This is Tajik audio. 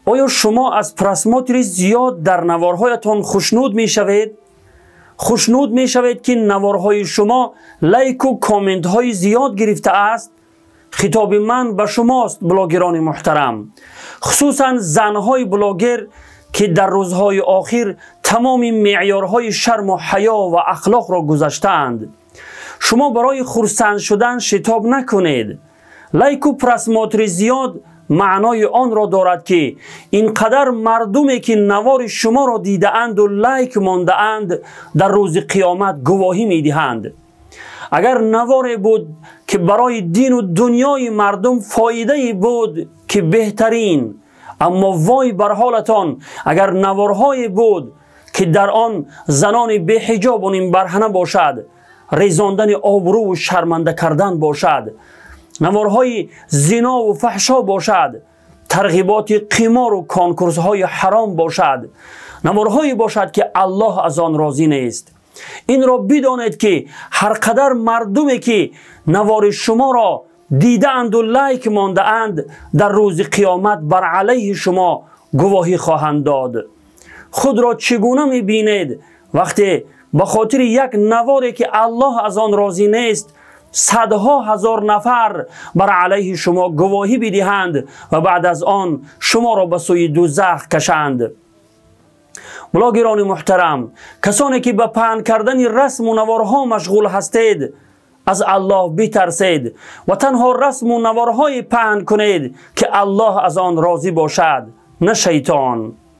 Оё шумо аз просмотри зиёд дар наворҳоятон хушнуд мешавед? Хушнуд мешавед, ки наворҳои шумо лайку комментҳои зиёд гирифтааст? Хитоби ман ба шумост, блогерони муҳтарам, хусусан занҳои блогер, ки дар рӯзҳои охир тамоми меъёрҳои шарму ҳаё ва ахлоқро гузаштаанд. Шумо барои хурсанд шудан шитоб накунед. Лайку просмотри зиёд маънои онро дорад, ки ин қадар мардуме, ки навори шуморо дидаанду лайк мондаанд, дар рӯзи қиёмат гувоҳӣ медиҳанд. Агар наворе буд, ки барои дину дунёи мардум фоидае буд, ки беҳтарин, аммо вой бар ҳолатон, агар наворҳое буд, ки дар он занони беҳиҷобу нимбарҳана бошад, резондани обрӯву шарманда кардан бошад, наворҳои зинову фаҳшо бошад, тарғиботи қимору конкурсҳои ҳаром бошад, наворҳое бошад, ки Аллоҳ аз он розӣ нест. Инро бидонед, ки ҳар қадар мардуме, ки навори шуморо дидаанду лайк мондаанд, дар рӯзи қиёмат бар алайҳи шумо гувоҳӣ хоҳанд дод. Худро чӣ гуна мебинед, вақте ба хотири як наворе, ки Аллоҳ аз он розӣ нест, садҳо ҳазор нафар бар алайҳи шумо гувоҳӣ бидиҳанд ва баъд аз он шуморо ба сӯи дузах кашанд? Блогерони муҳтарам, касоне, ки ба паҳн кардани расму наворҳо машғул ҳастед, аз Аллоҳ битарсед ва танҳо расму наворҳое паҳн кунед, ки Аллоҳ аз он розӣ бошад, на шайтон.